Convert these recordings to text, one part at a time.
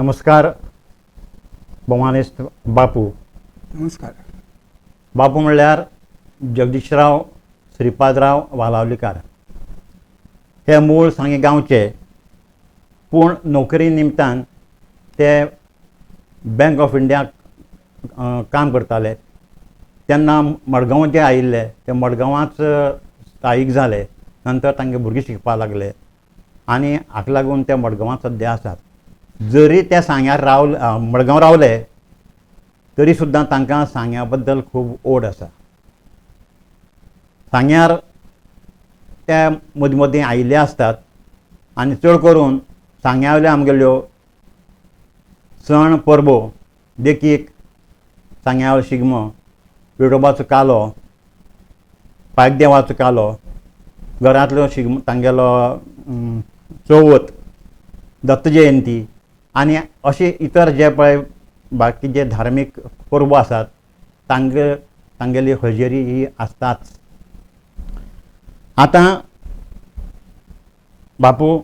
नमस्कार भोवमानेस्त बापू. नमस्कार. बापू म्हणल्यार जगदीशराव श्रीपादराव वालावलीकार. हे मूळ सांगें गांवचे, पूण नोकरी निमतान ते बँक ऑफ इंडियाक काम करताले. तेन्ना मडगांव जे आयिल्ले ते मडगांवाच स्थायीक जाले. नंतर तांगे भुरगीं शिकपाक लागले आनी हाका लागून ते मडगांवांत सद्या आसात. जरी ते सांग्यार रावले, मडगांव रावले तरी सुद्दां तांकां सांग्या बद्दल खूब ओड आसा. सांग्यार ते मदीं मदीं आयिल्ले आसतात आनी चड करून सांग्या वयल्यो आमगेल्यो सण परबो, देखीक सांग्या वयलो शिगमो, विठोबाचो कालो, पायकदेवाचो कालो, घरांतलो शिगमो, तांगेलो चवथ, दत्त जयंती आनी अशे इतर जे पळय बाकी जे धार्मीक परबो आसात तांगेली हजेरी ही आसताच. आतां बापू,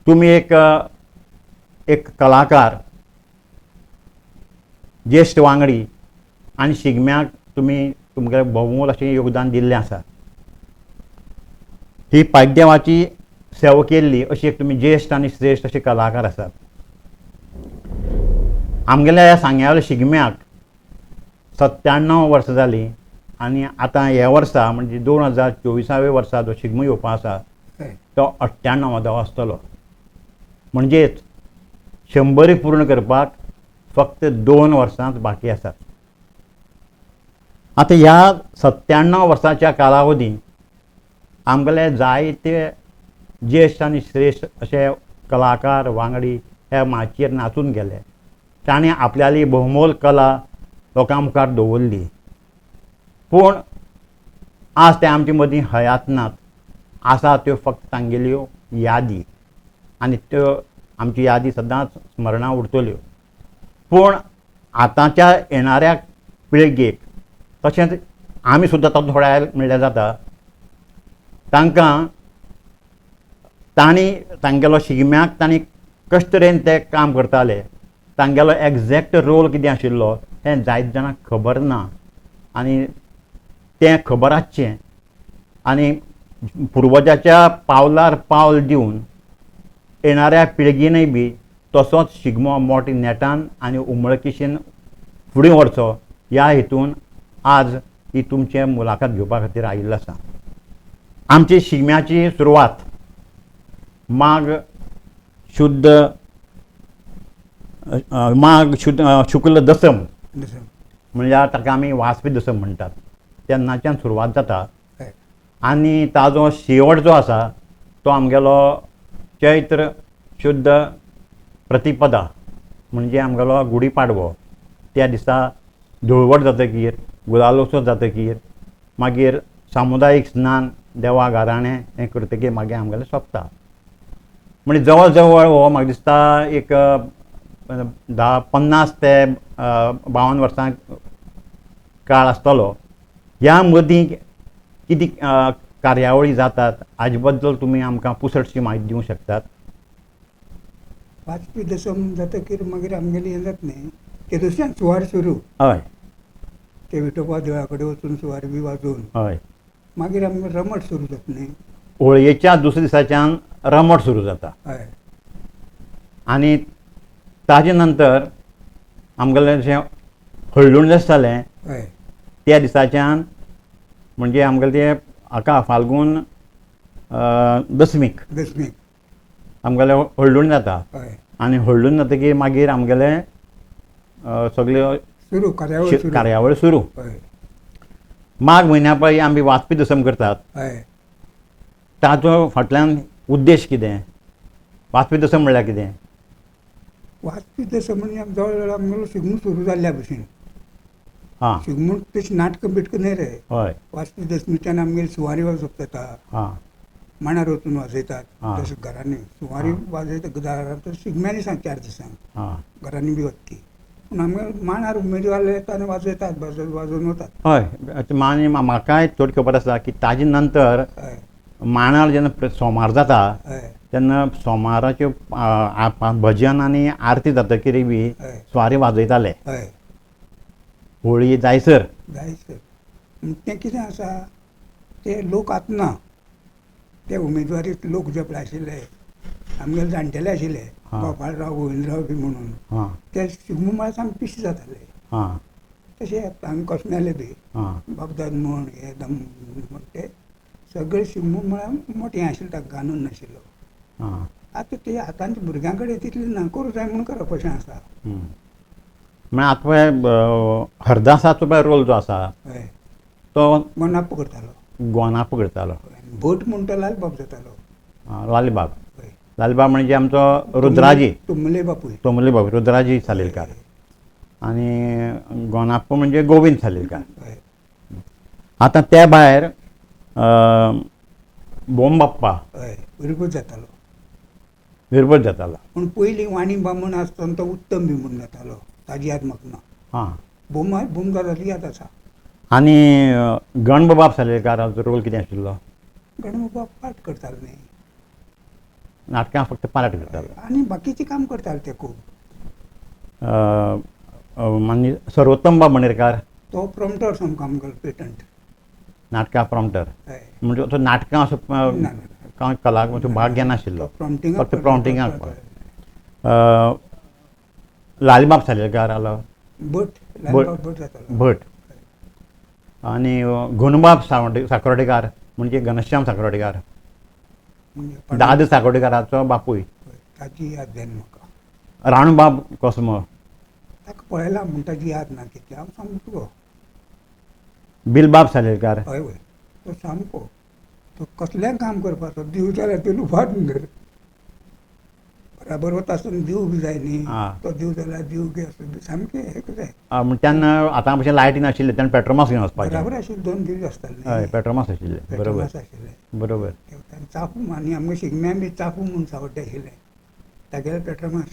तुमी एक एक कलाकार, ज्येश्ठ वांगडी आनी शिगम्याक तुमी तुमगेलें भोवमोल अशें योगदान दिल्लें आसा. ही पायकदेवाची सेवा केल्ली अशी एक तुमी ज्येश्ठ आनी श्रेश्ठ अशे कलाकार आसात. आमगेल्या ह्या सांग्यावयल्या शिगम्याक 97 वर्सां जालीं आनी आतां ह्या वर्सा म्हणजे 2024 वर्सा जो शिगमो येवपा आसा तो 98वो आसतलो. म्हणजेच 100 पूर्ण करपाक फक्त 2 वर्सांच बाकी आसात. आतां ह्या 97 वर्सांच्या कालावधीन आमगेले जायते ज्येश्ठ आनी श्रेश्ठ अशे कलाकार वांगडी हे माचयेर नाचून गेले. तांणी आपल्याली बहुमोल कला लोकां मुखार दवरली, पूण आज ते आमचे मदीं हयात नात. आसा त्यो फक्त तांगेल्यो यादी आनी त्यो आमची यादी सदांच स्मरणां उरतल्यो. पूण आतांच्या येणाऱ्या पिळगेक, तशेंच आमी सुद्दां तातूंत थोड्या म्हणल्यार जाता, तांकां तांणी तांगेलो शिगम्याक तांणी कशे तरेन ते काम करताले, तांगेलो एग्जॅक्ट रोल कितें आशिल्लो हें जायते जाणांक खबर ना आनी तें खबर आसचें आनी पुर्वजाच्या पावलार पावल दिवन येणाऱ्या पिळगेनय बी तसोच शिगमो मोठ्या नेटान आनी उमळकिशीन फुडें व्हरचो ह्या हेतून आज ही तुमचे मुलाखत घेवपा खातीर आयिल्लो आसा. आमची शिगम्याची सुरवात माघ शुद्ध माघ शुद्ध शुक्ल दसम म्हणल्यार ताका आमी वासपी दसम म्हणटात, तेन्नाच्यान सुरवात जाता आनी ताजो शेवट जो आसा तो आमगेलो चैत्र शुद्ध प्रतिपदा म्हणजे आमगेलो गुडी पाडवो. त्या दिसा धुळवट जातकीर, गुलालोत्सव जातकीर, मागीर सामुदायीक स्नान, देवा गाराणें हें करतकीर मागीर आमगेलें सोंपता. म्हणजे जवळ जवळ हो म्हाका दिसता एक 10, 50 ते 52 वर्सां काळ आसतलो. ह्या मदीं कितें कार्यावळी जातात हाजे बद्दल तुमी आमकां पुसटशी म्हायती दिवंक शकतात? वाजपी दसम जातकीर मागीर आमगेली हें जाता न्ही, ते दुसऱ्यान सुवार सुरू. हय. ते विठोबा देवळा कडेन वचून सुवार बी वाजोवन हय. मागीर आमगेर रमट सुरू जाता न्ही. होळयेच्या दुसऱ्या दिसाच्यान रमट सुरू जाता. हय. आनी ताजे नंतर आमगेलें जें हळडुण आसतालें हय. त्या दिसाच्यान म्हणजे आमगेलें तें हाका फाल्गून दसमीक दसमीक आमगेलें हळडुण जाता. हय. आनी हळडुण जातकीर मागीर आमगेलें सगल्यो सुरू कार्यावळ सुरू कार्यावळ सुरू. हय. माघ म्हयन्या पळय आमी वाजपी दसम करतात. हय. ताचो फाटल्यान उद्देश कितें? वाजपी दसम म्हणल्यार कितें? वाजपी दसम म्हणजे जवळ जवळ आमगेलो शिगमो सुरू जाल्ल्या भशेन. आं. शिगमो तशी नाटकां बिटकां न्ही रे. हय. वाजपी दसमीच्यान आमगेली सुवारी वाजोवप जाता. आं. मांडार वचून वाजयतात. आं. तशें घरांनी सुवारी वाजयता दारांत शिगम्या दिसा 4 दिसांक आं. घरांनी बी वता ती. पूण आमगेर मांडार उमेदवार येता आनी वाजयतात, वाजोवन वतात. हय, आनी म्हाकाय थोडी खबर आसा की ताजे नंतर हय. मांडार जेन्ना सोमार जाता हय. तेन्ना सोमाराच्यो भजन आनी आरती जातकीर बी हय. सुवारी वाजयताले. हय. होळी जायसर. जायसर. तें कितें आसा, ते लोक आतां ना, ते उमेदवारीत लोक जे पळय आशिल्ले आमगेले जाणटेले आशिल्ले, गोपाळराव गोविंदराव बी म्हणून, ते शिगमो म्हळ्यार सामके पिशे जाताले. तशें हांगा कसम्याले बी बाबदाद म्हण हे दम म्हण ते सगळे शिगमो म्हळ्यार मोठें आशिल्लें, तांकां आनंद नाशिल्लो. आतां ते आतांच्या भुरग्यां कडेन तितलें ना, करूं जाय म्हूण करप अशें आसा. म्हळ्यार आतां पळय हरदासाचो पळय रोल जो आसा तो गोनाप्प करतालो. गोनाप्प करतालो. भट म्हणटा लालबाब जातालो. लालबाब. लालबाब म्हणजे आमचो रुद्राजी तुमले बापूय. तोमले बापूय रुद्राजी सालेलकार. आनी गोनाप्प म्हणजे गोविंद सालेलकार. आतां त्या भायर बोमबाप्पा विरगूत जातालो. विरगूत जातालो. पूण पयलीं वाणी बामण आसतना तो उत्तम बी म्हूण जातालो, ताजी याद म्हाका ना. बोमा बोम दादाची याद आसा. आनी गणबाब सालेलकाराचो रोल कितें आशिल्लो? गणबाब पाठ करतालो न्ही नाटकां, फक्त पार्ट करतालो आनी बाकीचें काम करताले ते खूब. आनी सर्वोत्तम बाब मणेरकार तो प्रॉम्प्टर सामको काम करता, पेटंट नाटकां प्रॉम्प्टर. म्हणजे तो नाटकां असो कांय कलाकार भाग घेनाशिल्लो, फक्त प्रॉम्प्टिंगाक. लालबाब सालेलकार आलो, भट, लालबाब भट जातालो, भट. आनी गुणबाब साकोर्डेकार म्हणजे घनश्याम साकोर्डेकार, दाद साकोर्डेकाराचो बापूय, ताजी याद जायना म्हाका. राणूबाब कोसमो ताका पळयला म्हूण ताजी याद ना तितली, हांव सामको. बिलबाब सालेलकार, हय हय, तो सामको, तो कसलेंय काम करपाचो, दीव जाल्यार ते लुफाट धर बराबर वता आसतना दीव बी जाय न्ही, तो दीव जाल्यार दीव बी आसूं सामकें हें जाय. तेन्ना आतां भशेन लायटी नाशिल्ले, तेन्ना पेट्रोमास घेवन वचपाचें. बराबर आशिल्ले, दोन दीव आसताले. हय, पेट्रोमास आशिल्ले, बरोबर आशिल्ले, बरोबर. चाफू आनी आमकां शिगम्या बी चाफू म्हूण सावड्डे आशिल्ले, तागेले पेट्रोमास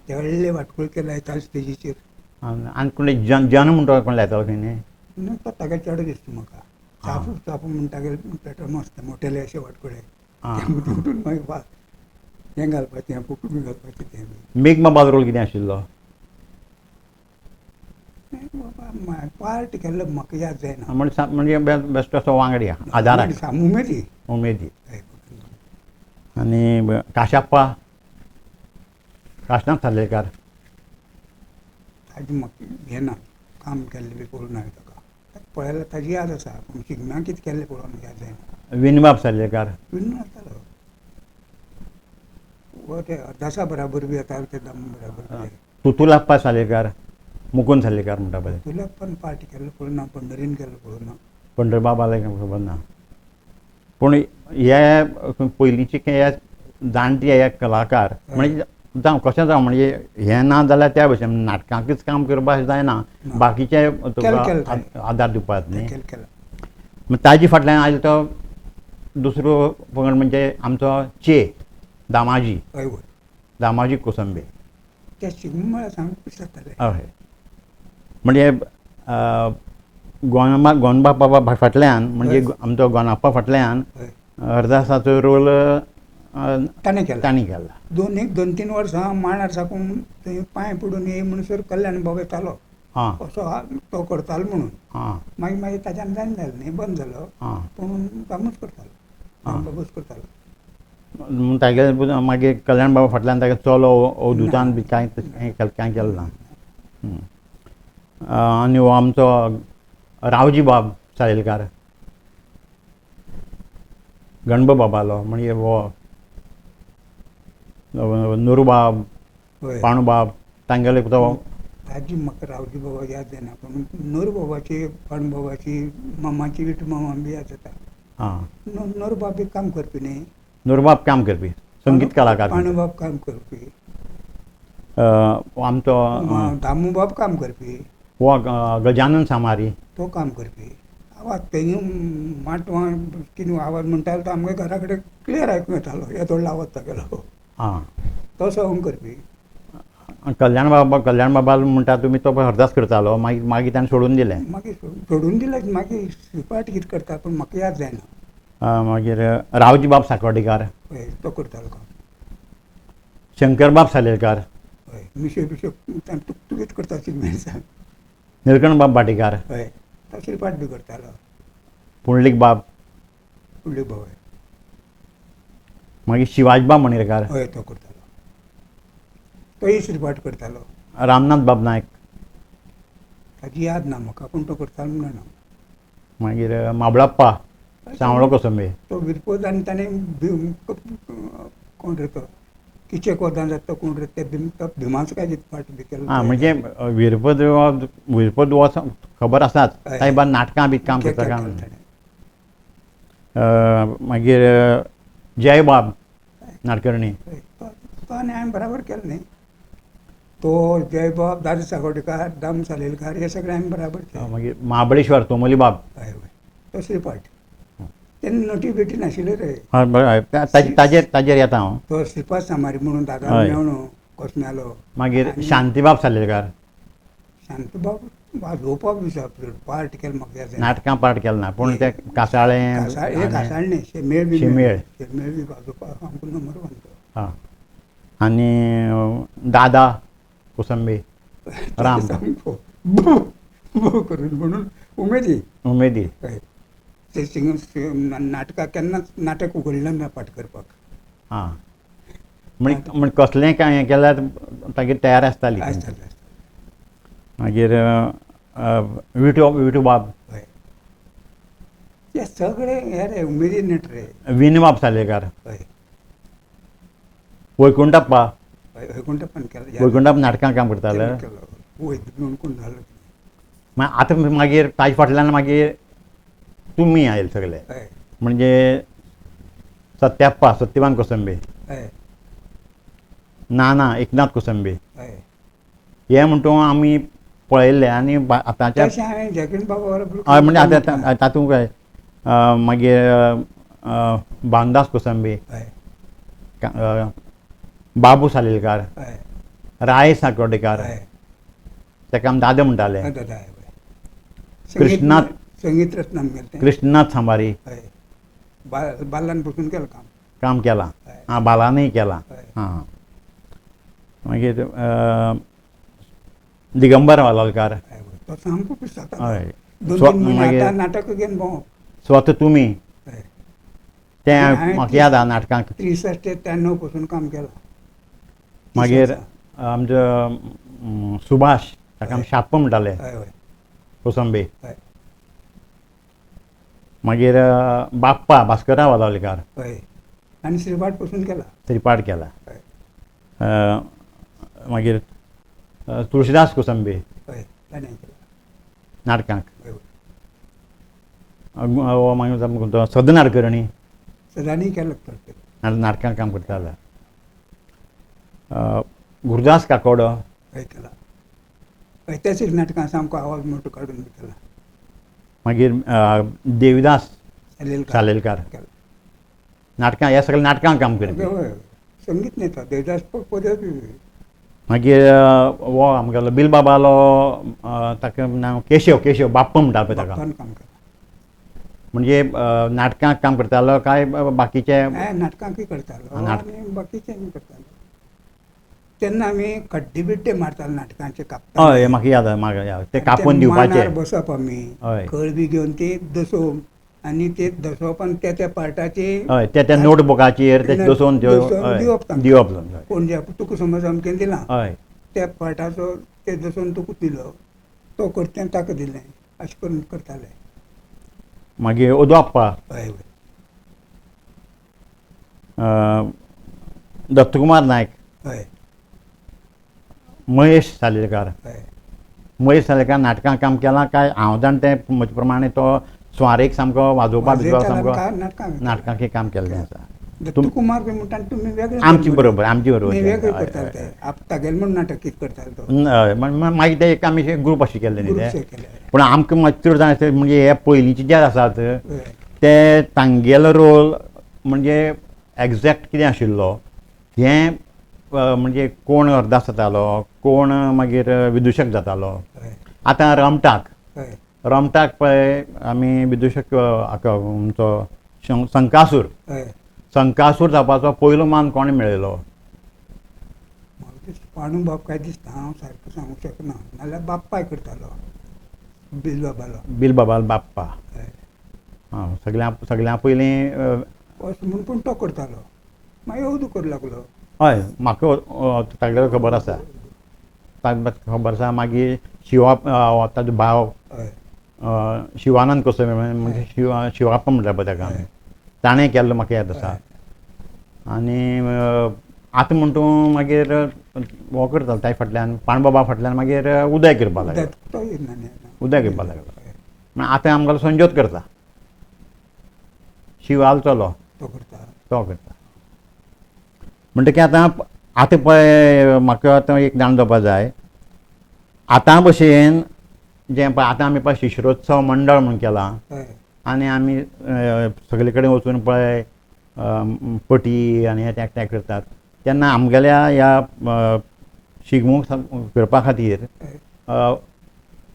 ते व्हडले वाटकुळे केले लायताले स्टेजीचेर. आनी कोण जन जन म्हणटा कोण लायतालो खंय न्ही? न्हू, तो तागे चेडो दिसता म्हाका. चाफू चाफू म्हूण तागेले पेट्रोमास ते मोटेले अशे वाटकुळे, ते उठून मागीर हें घालपाचें, फुटू बी घालपाचें तें बी. मेघबाबाचो रोल कितें आशिल्लो? बाबा पार्ट केल्लो म्हाका याद जायना. म्हणजे बेश्टो असो वांगडी आदाराक, उमेदी उमेदी. आनी काशाप्पा, काशनाथ सालेलकार, ताजी म्हाका हें ना, काम केल्लें बी पळोवन हांवें ताका पळयल्यार ताजी याद आसा, पूण शिगम्याक कितें केल्लें पळोवन याद जायना. विनबाब सालेलकार, विनू आसतालो, वो ते अर्दासा बराबर बी येताले, ते दम बराबर. तुतुलाप्पा सालेलकार, मुकुंद सालेलकार म्हणटा पळय, तुतुलाप्पान पार्ट केल्लो पळोवना, पंढरीन केल्लो पळोवना, पंढरबाबाले खबर ना. पूण हे पयलींचे हे जाणटे हे कलाकार म्हणजे जावं कशें जावं, म्हणजे हें ना जाल्यार त्या भशेन नाटकांकच काम करपाक जायना, बाकीचे तुका आदार दिवपाक न्ही. ताजे फाटल्यान आयलो तो दुसरो पंगड म्हणजे आमचो चे दामाजी, दामाजी कोसंबे. हय, म्हणजे गोनबा गोनबापा फाटल्यान म्हणजे आमचो गोनाप्पा फाटल्यान हरदासाचो रोल ताणें केला, ताणें केला. दोन एक दोन तीन वर्सां मांडार साकून थंय पांय पडून येय म्हणसर कल्याण बाब येतालो, असो तो करतालो म्हणून. मागीर मागीर ताज्यान जायना जालें न्ही, बंद जालो, पूण कामूच करतालो, बाबूच करतालो. तागे मागीर कल्याण बाबा फाटल्यान तागे चलो अवधूतान बी कांय कांय केलें ना. आनी हो आमचो रावजी बाब सालेलकार, गणब बाबालो म्हणजे हो नुरुबाब, पाणूबाब तांगेले तो. ताजी म्हाका रावजी बाबा याद जायना, पूण नूरबाबाची, पाणूबाबाची, मामाची, विठू मामा बी याद जाता. नूरबाब बी काम करपी न्ही, नुरबाब काम करपी संगीत कलाकार, पाणूबाब काम करपी, आमचो दामूबाब काम करपी, हो गजानन सामारी तो काम करपी. आवाज तेणी माटवां कितें आवाज म्हणटालो तो आमगे घरा कडेन क्लियर आयकूंक येतालो, येदो व्हडलो आवाज तागेलो, तो सवंग करपी. कल्याण बाबा, कल्याण बाबा म्हणटा तुमी, तो हरदास करतालो, मागीर मागीर ताणें सोडून दिलें. मागीर सोडून दिलें, मागीर पार्ट कितें करता पूण म्हाका याद जायना. मागीर रावजीबाब साकोटीकार, हय तो करतालो काम. शंकरबाब सालेलकार, हय मिश्यो बिश्यो तुकतुकीत करता शिगम्याच्या. निलकंठबाब भाटीकार, हय तो श्रीपाठ बी करतालो. पुंडलीक बाब, पुंडलीक बाब, हय. मागीर शिवाजीबाब मणेरकार, हय तो करतालो, तोय श्रीपाठ करतालो. रामनाथ बाब नायक, ताजी याद ना म्हाका, पूण तो करतालो म्हणून जाणा. मागीर म्हाबळाप्पा सांवळो कोसंबे, तो विरपोद आनी ताणें कोण रे तो किचेक वदान जाता तो कोण रे ते भिमाचो काय पार्ट बी केलो. आं म्हणजे विरपद विरपद हो खबर आसाच, ताजे बाद नाटकां बी काम करता काम. मागीर जयबाब नाटकर्णी, तो आनी हांवें बराबर केलें न्ही. तो जयबाब, दादू साकोटीकार, दाम सालेलकार, हे सगळे हांवें बराबर केलें. मागीर महाबळेश्वर तोमोली बाब, हय हय तो श्रीपाठ. तेन्ना नटी बिटी नाशिल्ले रे. हय बरें, ताजेर ताजेर येता हांव. तो श्रीपाद सामारी म्हणून दादा मेवणो कोसम्यालो. मागीर शांतीबाब सालेलकार, शांतीबाब वाजोवपाक बी पार्ट केलें म्हाका. नाटकां पार्ट केलें ना, पूण ते कासाळें, हे कासाळें न्ही, शेमेळ बी, शेमेळ शेमेळ बी वाजोवपाक आमकां नंबर वन तो. हां आनी दादा कोसंबे राम सामको बू करून म्हणून उमेदी उमेदी. हय ते सिंग नाटकां केन्नाच नाटक उगडलें ना पाठ करपाक. आं म्हणजे कसलेंय कांय हें केल्यार तागेर तयार आसताली. आसताली. मागीर विटू विटूबाब, हय ते सगळे हे रे उमेदी नट रे. विनबाब सालेकार, हय वैकुंठप्पा, हय वैकुंठप्पान केलें. वैकुंठप्पा नाटकां काम करताले. वैद म्हणून कोण जालो. मागीर आतां मागीर ताजे फाटल्यान मागीर तुमी आयले सगळे, म्हणजे सत्याप्पा सत्यवान कोसंबे, हय नाना एकनाथ कोसंबे, हय हे म्हणटा आमी पळयल्ले. आनी आतांच्या हय म्हणजे आतां तातूंत काय मागीर भानदास कोसंबे, बाबू सालेलकार, राय साकोटीकार, ताका आमी दादा म्हणटाले. कृष्णनाथ, संगीत रत्न आमगेलें कृष्णनाथ सांबारी, बालान बसून केलें काम, काम केलां. आं बालानूय केलां. आं मागीर दिगंबर वालालकार, तो सामको पिसता. हय मागीर नाटक घेवन भोंवप स्वता तुमी, तें म्हाका याद आहा नाटकांक. 63 ते 93 पसून काम केलां. मागीर आमचो सुभाष, ताका आमी शाप्प म्हणटाले, कोसंबे. मागीर बाप्पा भास्करराव वालावलीकार, हय आनी श्रीपाठ पसून केला, श्रीपाठ केला. मागीर तुळशीदास कोसंबे, हय ताणें केला नाटकांक. मागीर सद नाडकर्णी, सदांनी केलं नाटकांक काम करताले. गुरुदास काकोडो, हय केला. हय तेच एक नाटकां सामको आवाज मोठो काडून केला. मागीर देविदास सालेलकार, नाटकां, ह्या सगळ्या नाटकांक काम करता. संगीत नेता देवदास पदवी. मागीर हो आमगेलो बिलबाबालो, ताका नांव केशव, केशव बाप्पा म्हणटा पळय ताका, काम केलां. म्हणजे नाटकांक काम करतालो काय बाकीचे? नाटकांकूय करतालो आनी बाकीचें करतालो. तेन्ना आमी खड्डे बिड्डे मारताले नाटकांचे, कापता. हय म्हाका याद, म्हाका याद, ते कापून दिवपाचे. बसप आमी कळबी घेवन ते दसोवप आनी ते दसोवप आनी त्या त्या पार्टाचे, हय त्या त्या नोटबुकाचेर ते दसोवन दिवप दिवप. कोण जे तुका समज अमकें दिलां, हय त्या पार्टाचो ते दसोवन तुका दिलो, तो करता ताका दिलें, अशें करून करताले. मागीर ओदोप्पा, हय हय दत्तकुमार नायक, हय महेश सालेलकार. हय महेश सालेलकार नाटकां काम केलां काय हांव जाण तें म्हजे प्रमाणे तो स्वारेक सामको वाजोवपा बिजोवपा सामको नाटकांक काम केल्लें आसा. दत्तकुमार बी म्हणटा तुमी वेगळे, आमची बरोबर, आमची बरोबर वेगळे करताले ते, तागेले म्हणून नाटक कितें करताले तो. हय मागीर ते एक आमी ग्रूप अशें केल्ले न्ही ते, पूण आमकां मातशें चड जाण म्हणजे हे पयलींचे जे आसात ते तांगेलो रोल म्हणजे एग्जॅक्ट कितें आशिल्लो हें म्हणजे कोण अर्दास जातालो, कोण मागीर विदुशक जातालो. आतां रमटाक, रमटाक पळय आमी विदुशक आमचो संकासूर. संकासूर जावपाचो पयलो मान कोणें मेळयलो? म्हाका पांडू बाब काय दिसता, हांव सारकें सांगूंक शकना, नाल्यार बाप्पाय करतालो, बिलबाबालो. बिलबाबालो बाप्पा. आं, सगळ्यां पयलीं अशें म्हूण पूण तो करतालो, मागीर अवदू करूं लागलो. हय, म्हाका तागेलो खबर आसा, खबर आसा. मागीर शिवा ताजो भाव शिवानंद कसो म्हणजे शिवाप्पा म्हणटा पळय ताका, ताणें केल्लो म्हाका याद आसा. आनी आतां म्हण तूं मागीर हो करतालो ताजे फाटल्यान, पांडबाबा फाटल्यान मागीर उदय करपाक लागलो, उदय करपाक लागलो. म्हण आतां आमकां संजोत करता, शिवाल चलो तो करता, तो करता. म्हणटकीर आतां आतां पळय म्हाका आतां एक जाण जावपा जाय, आतां भशेन जें पळय आतां आमी पळय शिश्रोत्सव मंडळ म्हूण केलां आनी आमी सगळे कडेन वचून पळय पटी आनी हें एकठांय करतात, तेन्ना आमगेल्या ह्या शिगमो करपा खातीर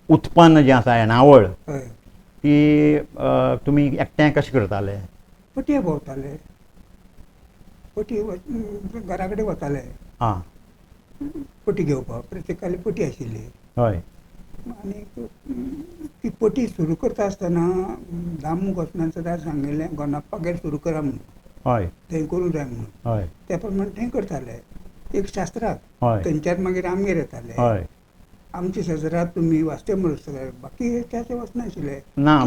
उत्पन्न जें आसा येणावळ ती तुमी एकठांय कशें करताले? पटये भोंवताले, पटी घरा कडेन वताले आं, पटी घेवपाक, प्रत्येकाली पटी आशिल्ली. हय. आनी ती पटी सुरू करता आसतना दामू गोस्मान सदां सांगिल्लें गोनाप्पागेर सुरू करा म्हणून. हय. थंय करूंक जाय म्हणून. हय. त्या प्रमाणे थंय करताले एक शास्त्राक. हय. थंयच्यान मागीर आमगेर येताले. हय. आमचे शेजराक तुमी वास्ते म्हणसर बाकी त्याचे वचनाशिल्ले ना,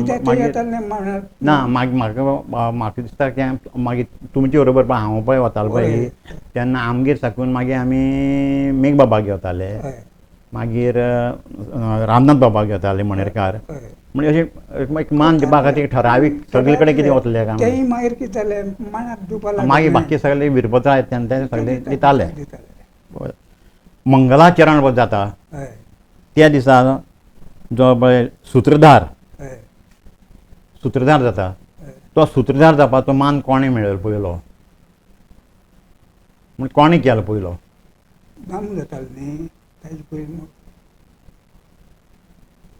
ना. मागीर म्हाका म्हाका दिसता की मागीर तुमचे बरोबर पळय हांव पळय वतालो पळय तेन्ना आमगेर साकून मागीर आमी मेघ बाबाक घेवताले, मागीर रामनाथ बाबाक घेताले मणेरकार. म्हणजे अशें एक मान दिवपा खातीर ठरावीक सगळे कडेन कितें वतले काय मागीर कितें जालें मानाक दिवपा लागले, मागीर बाकी सगळे विरपत्रां येता तेन्ना ते सगळे दिताले. मंगलाचरण जाता त्या दिसा जो पळय सुत्रधार, सुत्रधार जाता, तो सुत्रधार जावपाचो मान कोणें मेळयलो पयलो? म्हण कोणें केलो पयलो? दामू जातालो न्ही ताजे पयलीं,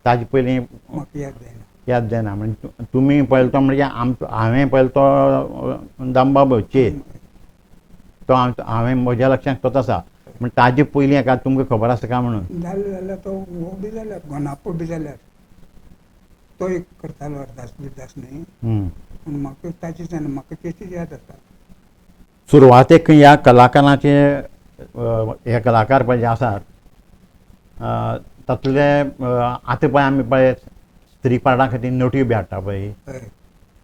ताजे पयलीं म्हाका याद जायना, याद जायना. म्हणजे तुमी पळयलो तो म्हणजे हांवें पळयलो तो दामबाब चे, तो हांवें म्हज्या लक्षांत तोच आसा. म्हण ताजे पयलीं एका तुमकां खबर आसा काय म्हणून जालें जाल्यार तो हो बी जाल्यार गोनाप्पो बी जाल्यार तो एक करतालो अरदास बिरदास न्ही, पूण म्हाका ताची जायना, म्हाका तेची याद आसा. सुरवातेक ह्या कलाकारांचे हे कलाकार पळय जे आसात तातूंतले आतां पळय आमी पळय स्त्री पार्टा खातीर नोटयो बी हाडटा पळय,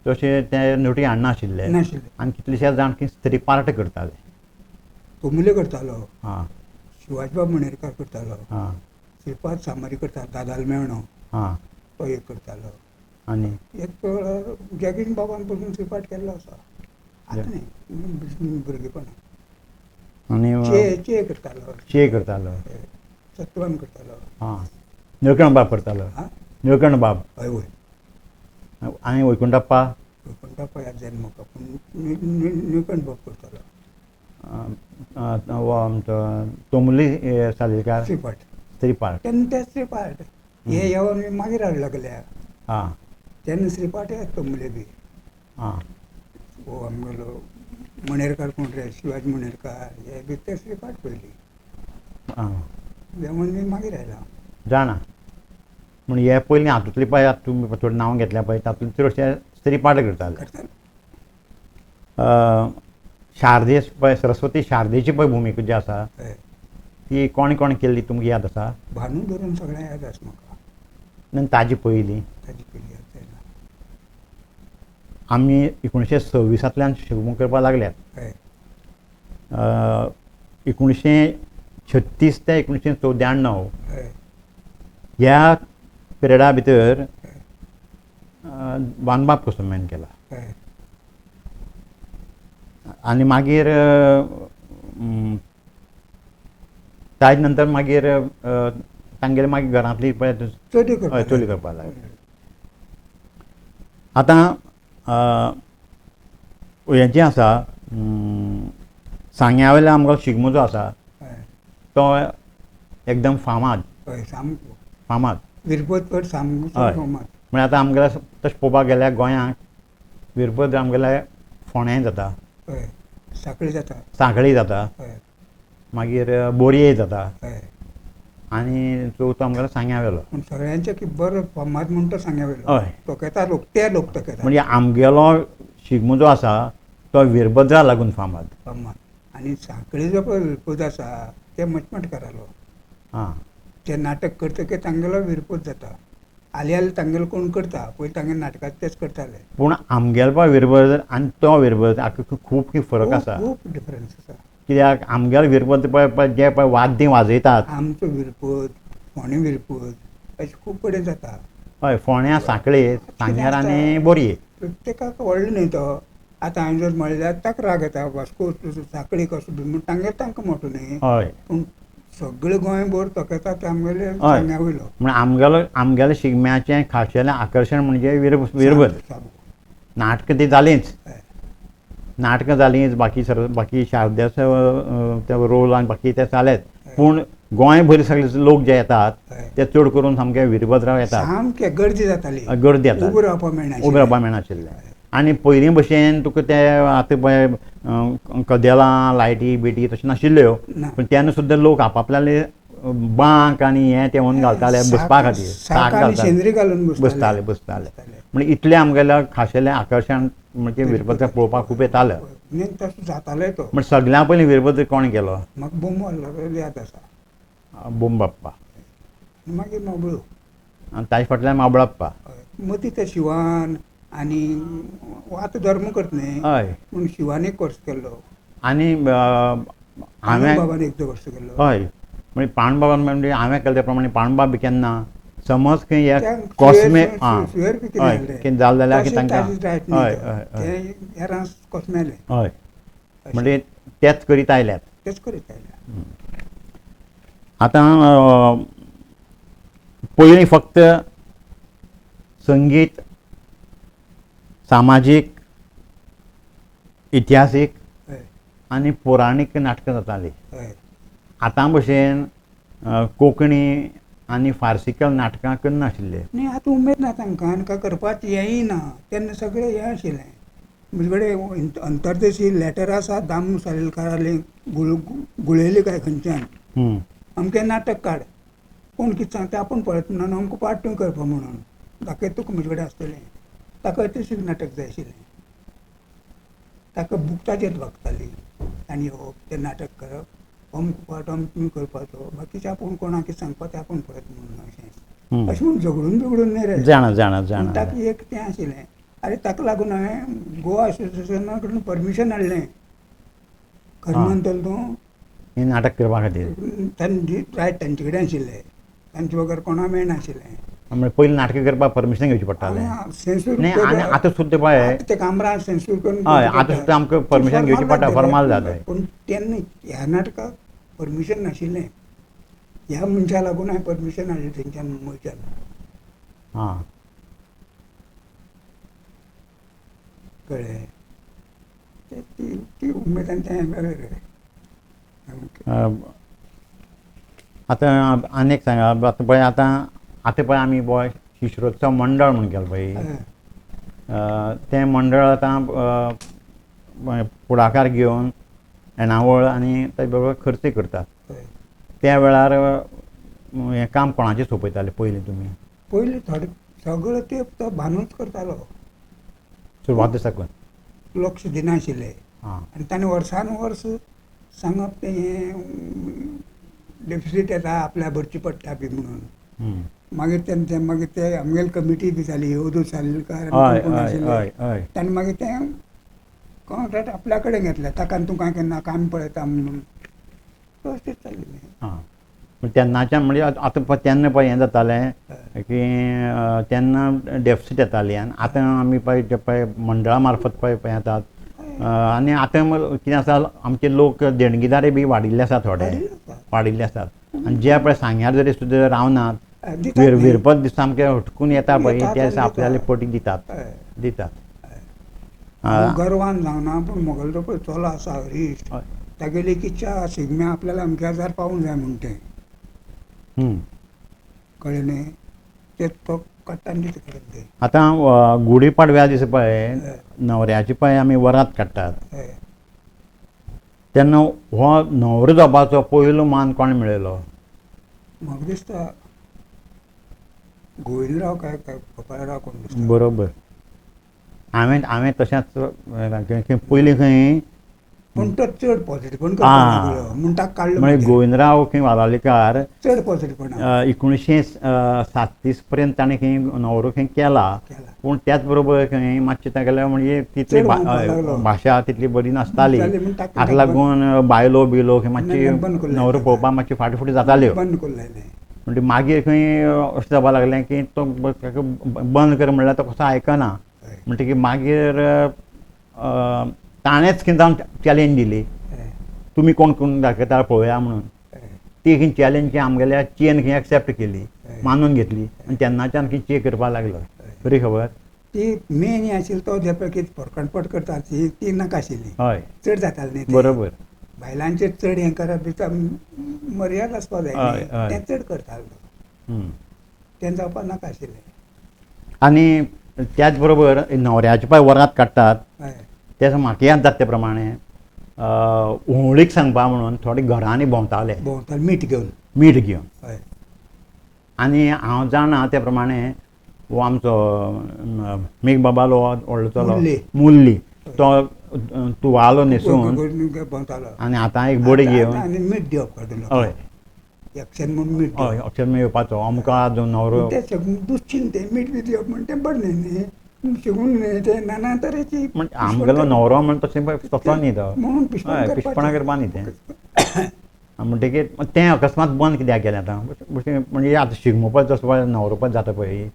तशें ते नोटी हाडनाशिल्ले आनी कितलेशे जाण स्त्री पार्ट करताले. तोमुले करतालो, हां, शिवाजीबाब मणेरकार करतालो, हां, श्रीपाद सामारी करतालो, दादाल मेवणो, हां, तो एक करतालो. आनी एक जॅगीन बाबान पसून श्रीपाठ केल्लो आसा, आतां न्ही भुरगेपणान. आनी चे करतालो, चे करतालो, सत्वान करतालो, हां, निळकंठ बाब करतालो, निळकंठ बाब, हय वय. आनी वैकुंठप्पा, वैकुंठप्पा याद जायना म्हाका, पूण निळकंठ बाब करतालो. आमचो तोमुली सालेलकार श्रीपाठ, श्रीपाठ तेन्ना ते श्रीपाठ हे येवन मागीर हाडूं लागल्या, हां, तेन्ना श्रीपाठ येता तोमुले बी, हां, हो आमगेलो मणेरकार कोण रे शिवाजी मणेरकार हे बी ते श्रीपाठ पयलीं, आं, जेवण बी मागीर आयला जाणा. म्हण हे पयलीं हातूंतली पळय तुमी थोडीं नांवां घेतल्या पळय तातूंत चडशे स्त्री पाठ करताले. शारदे पळय सरस्वती शारदेची पळय भुमिका जी आसा ती कोणें कोणें केल्ली तुमकां याद आसा? भानू धरून सगळें याद आसा म्हाका. आनी ताजी पयलीं, ताजी पयलीं याद जायना. आमी 1926 शिगमो करपाक लागल्यात. 1936 ते 1994 ह्या पिरियडा भितर वानबाब कोसंबेन केला. आनी मागीर ताजे नंतर मागीर तांगेले मागीर घरांतली पळय चोली करपाक लागली. आतां हें जें आसा सांग्या वयल्या आमगेलो शिगमो जो आसा तो एकदम फामाद, सामको फामाद विरपत सामको फामाद. म्हळ्यार आतां आमगेल्या तशें पळोवपाक गेल्यार गोंयांक वीरभद्र आमगेल्या फोंड्यां जाता, हय, सांखळी जाता, सांखळी जाता, हय, मागीर बोरये जाता, हय, आनी चवथो आमगेलो सांग्या वेलो. पूण सगळ्यांचे की बरो फामाद म्हणटा सांग्या वयलो, हय, तोखेता लोक, ते लोक तोखेता. म्हणजे आमगेलो शिगमो जो आसा तो वीरभद्रा लागून फामाद फामाद. आनी सांखळी जो पळय विरपद आसा ते मचमटकारालो, आं, ते नाटक करतकीर तांगेलो विरपद जाता. आली तांगेलो कोण करता पयलीं तांगेले नाटकांत तेच करताले. पूण आमगेलो पळय वीरभद्र आनी तो वीरभद्र हाका खूब फरक आसा, खूब डिफरन्स आसा. कित्याक आमगेलो वीरभद्र पळय जे पळय वाद्य वाजयतात, आमचो विरपद, फोंडे विरपद अशें खूब कडेन जाता. हय, फोंड्या, सांखळे, सांग्यार आनी बोरये. प्रत्येकाक व्हडलो न्ही तो. आतां हांवें जर म्हणलें जाल्यार ताका राग येता, वास्को सांखळी कसो बी म्हूण तांगेर तांकां मोटो न्ही. हय, पूण सगळे गोंयभर तोखेता ते आमगेले सांग्या वयलो. म्हण आमगेलो आमगेल्या शिगम्याचें खाशेलें आकर्शण म्हणजे वीरभद्र. नाटकां ती जालींच, नाटकां जालींच, बाकी सर्व बाकी शारद्याचो ते रोल आनी बाकी ते जालेच, पूण गोंयभर सगळे लोक जे येतात ते चड करून सामके वीरभद्राक येतात. सामके गर्दी जाताली, गर्दी जाता, उबो रावपाक मेळना, उबो रावपाक मेळनाशिल्लें. आनी पयलीं भशेन तुका ते आतां पळय कदेलां, लायटी बिटी तशें नाशिल्ल्यो, पूण तेन्ना सुद्दां लोक आपापल्याले बांक आनी हें तें व्हरून घालताले बसपा खातीर, साक घालताले, घालून बसताले बसताले. म्हणजे इतलें आमगेलें खाशेलें आकर्शण म्हणजे वीरभद्र पळोवपाक खूब येतालें. तशें जातालें तो. म्हणजे सगळ्यां पयलीं वीरभद्र कोण केलो? म्हाका बोंबो याद आसा, बोंबाप्पा, मागीर माबळो, आनी ताजे फाटल्यान माबळाप्पा. मदीं ते शिवान आनी आतां धर्म करता न्ही, हय, पूण शिवान एक वर्स केल्लो आनी हांवें बाबान एक वर्स केल्लो. हय, म्हणजे पाणबाबान म्हणजे हांवें केलें त्या प्रमाणे पाणबाब बी केन्ना समज खंय ह्या कॉस्मे कितें जालें जाल्यार की तांकां, हय हय हय, हय, म्हणजे तेच करीत आयल्यात, तेच करीत आयल्यात. आतां पयलीं फक्त संगीत, सामाजीक, इतिहासीक आनी पौराणीक नाटकां जातालीं. आतां भशेन कोंकणी आनी फार्सिकल नाटकां करनाशिल्ले. न्ही, आतां उमेद ना तांकां आनी काय करपाची हेंय ना. तेन्ना सगळें हें आशिल्लें. म्हजे कडेन अंतर्देशी लेटर आसा दामू सालेलकारालें, गुळयलें काय खंयच्यान, अमकें नाटक काड, कोण कितें सांगता आपूण पळयता म्हणून अमको पार्ट तूं करपा म्हणून दाखयता तुका, म्हजे कडेन आसतलें. ताका ऐतिहासीक नाटक जाय आशिल्लें, ताका बुकताचेर लागताली आनी येवप तें नाटक करप, अमको पार्ट अमको तुमी करपाचो, बाकीचें आपूण कोणाक कितें सांगपा तें आपूण पळयता म्हणून अशें अशें म्हणून झगडून बिगडून न्ही रे, जाणा जाणा जाणा. ताका एक तें आशिल्लें. आरे ताका लागून हांवें गोवा एसोसिएशना कडून परमिशन हाडलें. खरें मानतलो तूं, हें नाटक करपा खातीर तांची रायट तांचे कडेन आशिल्लें, तांचे बगर कोणाक मेळनाशिल्लें. म्हणजे पयलीं नाटकां करपाक परमिशन घेवचें पडटालें. सेन्सूर न्ही, आनी आतां सुद्दां पळय ते कामरान सेन्सूर करून, हय, आतां सुद्दां आमकां परमिशन घेवचें पडटा, फॉर्माल जालें. पूण तेन्ना ह्या नाटकाक परमिशन नाशिल्लें. ह्या मनशा लागून हांवें परमिशन हाडलें थंयच्यान, मुंबयच्यान. आं, कळ्ळें? ती ती उमेद आनी तें बरें रे. आतां आनी एक सांगा, आतां पळय आतां आतां पळय आमी पळय शिश्रोत्सव मंडळ म्हूण केलें पळय, तें मंडळ आतां फुडाकार घेवन येणावळ आनी ताजे बरोबर खर्चूय करतात. त्या वेळार हें काम कोणाचेर सोंपयताले पयलीं तुमी? पयलीं थोडे सगळो ते तो भानूच करतालो सुरवाते साकून, लक्ष दिनाशिल्लें. आनी ताणें वर्सान वर्स सांगप तें हें डेफिसीट येता आपल्या भरची पडटा बी म्हणून. मागीर तें मागीर ते आमगेली कमिटी बी जाली, अवधूत सालेलकार कोण आशिल्ले, ताणें मागीर तें कॉन्ट्रॅक्ट आपल्या कडेन घेतलें. ताका आनी तूं कांय केन्ना काम पळयता म्हणून व्यवस्थीत चल्लें. आं, तेन्नाच्यान म्हणजे आतां तेन्ना पळय हें जातालें की तेन्ना डेफिसीट येताली, आनी आतां आमी पळय पळय मंडळा मार्फत पळय पळय येतात. आनी आतां कितें आसा, आमचे लोक देणगीदारय बी वाडिल्ले आसा, थोडे वाडिल्ले आसात. आनी जे पळय सांग्यार जरी सुद्दां रावनात, विरपत दिसा सामके हटकून येता पळय, ते आपल्याले पटी दितात दितात. गर्वान जावना, पूण म्हगेलो तो पळय चलो आसा हरीश, तागेली एक इच्छा शिगम्या आपल्याला अमक्या हजार पावूंक जाय म्हूण तें. कळ्ळें न्ही? ते तो काडटा आनी दिता काडून ते. आतां गुडी पाडव्या दिसा पळय न्हवऱ्याची पळय आमी वरात काडटात तेन्ना हो न्हवरो जावपाचो पयलो मान कोण मेळयलो? म्हाका दिसता गोविंदराव काय गोपाळराव कोण दिसता. बरोबर. हांवें हांवें तशेंच पयलीं खंय पूण तो चड पॉझिटिव्ह करता म्हूण ताका काडलो. म्हणजे गोविंदराव खंय वालावलीकार चड पॉझिटिव्ह 1937 पर्यंत ताणें खंय न्हवरो खंय केला, पूण त्याच बरोबर खंय मातशें तागेलें म्हणजे तितली भाशा तितली बरी नासताली, हाका लागून बायलो बिलो खंय मातशी न्हवरो पळोवपाक मातशी फाटी फुडें जाताल्यो. म्हणजे मागीर खंय अशें जावपाक लागलें की तो बंद कर म्हणल्यार तो कसो आयकना, म्हणटकीर मागीर ताणेंच कितें जावन चॅलेंज दिली, तुमी कोण कोण दाखयता पळोवया म्हणून. ती खंय चॅलेंज आमगेल्या चेन खंय एक्सेप्ट केली, मानून घेतली आनी तेन्नाच्यान खंय चे करपाक लागलो. बरी खबर ती मेन हें आशिल्ली तो जे पळय कितें फरकणपट करता ती नाका आशिल्ली, हय चड जाताली न्ही. बरोबर, बायलांचेर चड हें करप मर्याद आसपाक जाय, तें चड करतालो, तें जावपाक नाका आशिल्लें. आनी त्याच बरोबर न्हवऱ्याचे पळय वरात काडटात तें म्हाका याद जाता ते प्रमाणे होळीक सांगपा म्हणून थोडे घरांनी भोंवताले, भोंवताले मीठ घेवन, मीठ घेवन. हय. आनी हांव जाणा ते प्रमाणे हो आमचो मेघ बाबालो व्हडलो चलो मुरली तो तुवालो न्हेसून भोंवतालो आनी आतां एक बडी घेवन मीठ दिवप काडून, हय अक्षर म्हणून मीठ, हय अक्षर म्हणून येवपाचो अमकां न्हवरो तें सगळें दुसचीन तें मीठ बी दिवप म्हण तें बरें न्ही, शिकून न्ही तें नाना तरेची. आमगेलो न्हवरो म्हण तशें तसो न्ही तो, म्हणून पिशपणां करपा न्ही तें. म्हणटकीर तें अकस्मात बंद कित्याक केलें आतां म्हणजे आतां शिगमो पळय जसो पळय न्हवरो पळय जाता पळय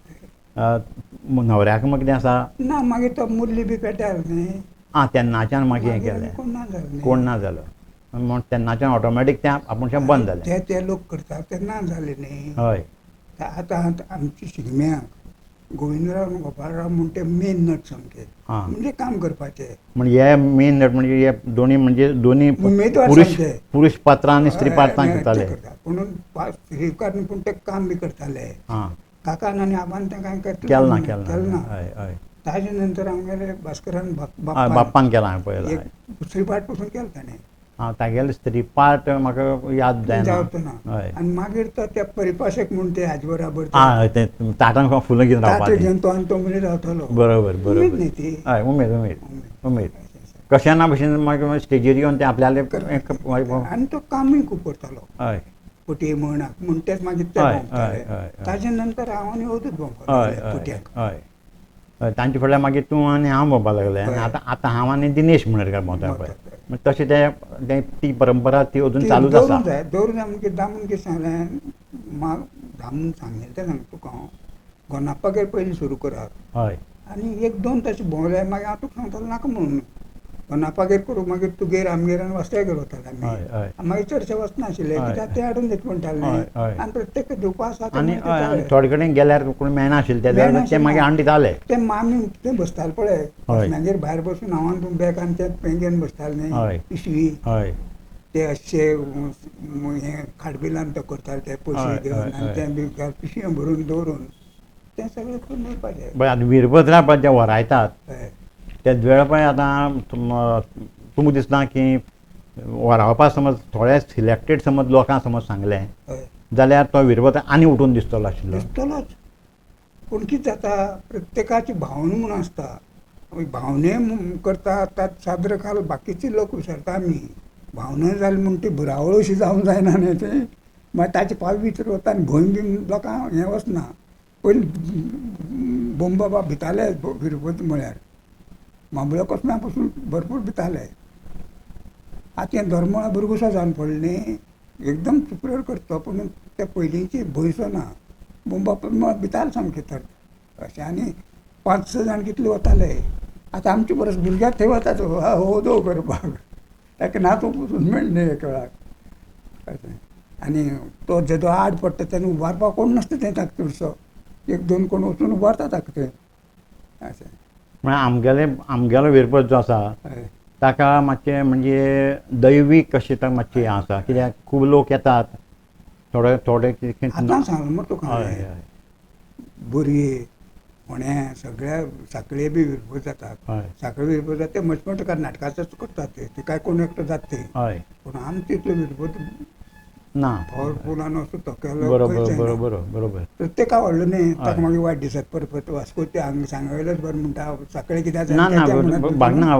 न्हवऱ्याक मग कितें आसा ना, मागीर तो मुरली बी पेट्यार न्ही, आं तेन्नाच्यान मागीर हें केलें, कोण ना जालो म्हण तेन्नाच्यान ऑटोमॅटीक तें आपूणशें बंद जालें. ते ते लोक करतात ते ना जाले न्ही. हय. आतां आमची शिगम्याक गोविंदराव आनी गोपाळराव म्हूण ते मेन नट सामके, म्हणजे काम करपाचे म्हणजे हे मेन नट म्हणजे हे दोनी म्हणजे दोनी उमेदवार पुरुष पात्रां आनी स्त्री पात्रां करताले, पूण स्त्री पूण ते काम बी करताले. काकान आनी आबान तें कांय केलें ना, केलें ना. हय हय. ताजे नंतर आमगेले भास्करान बाप्पान केलां हांवें पळयलां, स्त्री पार्ट पसून केलें ताणें. आं तागेलें स्त्री पार्ट म्हाका याद जायना. हय. आनी मागीर तो त्या परिपाशक म्हूण ते हाजे बराबर आं तें ताटान फुलां घेवन रावपाचें, घेवन तो आनी तो मनीस रावतालो. बरोबर बरोबर. उमेद न्ही ती. हय उमेद उमेद उमेद कशें ना भशेन मागीर स्टेजीर येवन ते आपल्याले आनी तो कामूय खूब करतालो. हय. पटये म्हण म्हूण तेच मागीर ते भोंवताले. ताजे नंतर हांव आनी अवधूत भोंवपाक पटयाक. हय हय. तांचे फुडल्यान मागीर तूं आनी हांव भोंवपाक लागलें आनी आतां आतां हांव आनी दिनेश म्हणकर भोंवता पळय, तशें तें ती परंपरा ती अजून चालूच आसा. दवरूंक जाय म्हणजे दामून कितें सांगलें, दामून सांगलें तें सांगता तुका हांव, गोनाप्पागेर पयलीं सुरू करात. हय. आनी एक दोन तशें भोंवले मागीर हांव तुका सांगतालो नाका म्हणून गोनाप्पागेर करूं, मागीर तुगेर आमगेर आनी वास्त्यागेर वताले आमी, मागीर चडशे वचनाशिल्ले कित्याक ते हाडून दिता म्हणटाले आनी प्रत्येक दिवपा आसा. आनी थोडे कडेन गेल्यार कोण मेळनाशिल्ले ते मागीर हाडून दिताले. ते मामी ते बसताले पळय मागीर भायर बसून हांव आनी तूं बॅग आनी ते पेंगेन बसताले न्ही पिशवी, हय ते अशे हें खाडबिलान ते करताले ते पयशे घेवन आनी ते बी पिशवी भरून दवरून तें सगळें करून दवरपाचें. पळय आतां वीरभद्रा पळय जे वरायतात तेच वेळार पळय आतां तुमकां दिसना की वरावपा समज थोडे सिलेक्टेड समज लोकांक समज सांगलें जाल्यार तो वीरभद्र आनी उठून दिसतलो आशिल्लो. दिसतलोच. पूण कितें जाता प्रत्येकाची भावना म्हूण आसता, भावने करता आतां सादर खाल बाकीचे लोक विसरता आमी, भावना जाली म्हूण ती भुरावळ अशी जावंक जायना न्ही ती, मागीर ताचे पावित्र वता आनी भंय बी लोकांक हें वचना. पयलीं बोंबाबा भिताले वीरभद्र म्हळ्यार म्हाबळो कसना पसून भरपूर भिताले. आतां हें धर्मळा भुरगुसो जावन पडलें न्ही, एकदम सुप्रियर करता पूण ते पयलींची भंयसो ना. बोंबा भिताले सामके तर अशें. आनी 5-6 जाण कितले वताले, आतां आमचे परस भुरग्याक थंय वतात हो दो करपाक, ताका नाचूंक पसून मेळना एक वेळाक अशें. आनी तो जेदो आड पडटा तेन्ना उबारपाक कोण नासता तें ताका चडसो, एक दोन कोण वचून उबारता ताका तें अशें. म्हळ्यार आमगेले आमगेलो वीरभद्र जो आसा ताका मातशें म्हणजे दैवीक अशें ताका मातशें हें आसा, कित्याक खूब लोक येतात थोडे थोडे आतां सांगलें मरे तुका हांवें, बोरये, फोंड्या, सगळ्या साखळे बी विरपत जातात. साखळे विरपत जाता ते मचमटकार नाटकाचोच करतात ते काय कोण एकटो जात ते. पूण आमचे इतलो विरपत ना, पावरफूल आनी असो तोखेलो. बरोबर बरोबर बरोबर. प्रत्येका व्हडलो न्ही, ताका मागीर वायट दिसत परत परत वास्को ते हांगा सांगवेलोच बरें म्हणटा साखळे कित्याक ना ना भागना.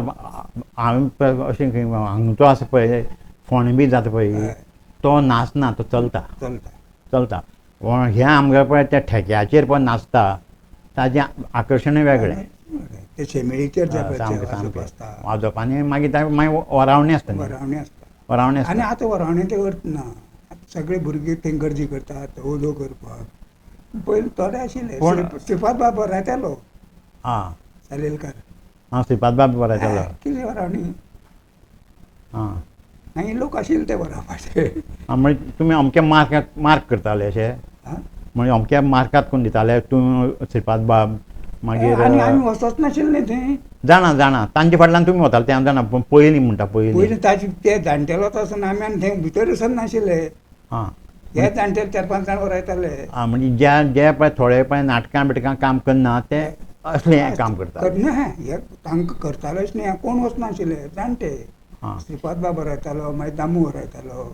हांवें अशें खंय हांगचो आसा पळय फोंडें बी जाता पळय तो नाचना, तो चलता चलता चलता. हे आमगे पळय त्या ठेक्याचेर पळय नाचता, ताजें आकर्शणूय वेगळें. ते शेमेळीचेर सामकें वाजोवप आनी मागीर मागीर वरावणी आसता, वरावणी आसता, वरावणी आसता. आनी आतां वरावणेचें अर्थ ना, सगळे भुरगे थंय गर्दी करतात उलो करपाक. पयलीं थोडे आशिल्ले, श्रीपाद बाब बरयतालो. आं, सालेलकार. आं, श्रीपाद बाब बरयतालो. कितें वरावणी. आं, मागीर लोक आशिल्ले ते बरोवपाचे. आं, म्हणजे तुमी अमके मार्क मार्क करताले अशें? म्हणजे अमक्या मार्कात कोण दिताले तूं श्रीपाद बाब मागीर? आनी आमी वचच नाशिल्ले थंय. जाणा जाणा, तांचे फाटल्यान तुमी वताले तें हांव जाणा, पूण पयलीं म्हणटा पयलीं पयलीं ताजे ते जाणटेलो आसतना आमी आनी थंय भितर वचनाशिल्ले. आं, हे जाणटेले 4-5 जाण बरयताले. आं, म्हणजे ज्या जे पळय थोडे पळय नाटकां बिटकां काम करना ते असलें काम करता करना. हे तांकां करतालेच न्ही, कोण वचनाशिल्ले जाणटे. श्रीपाद बाब बरयतालो, मागीर दामू बरयतालो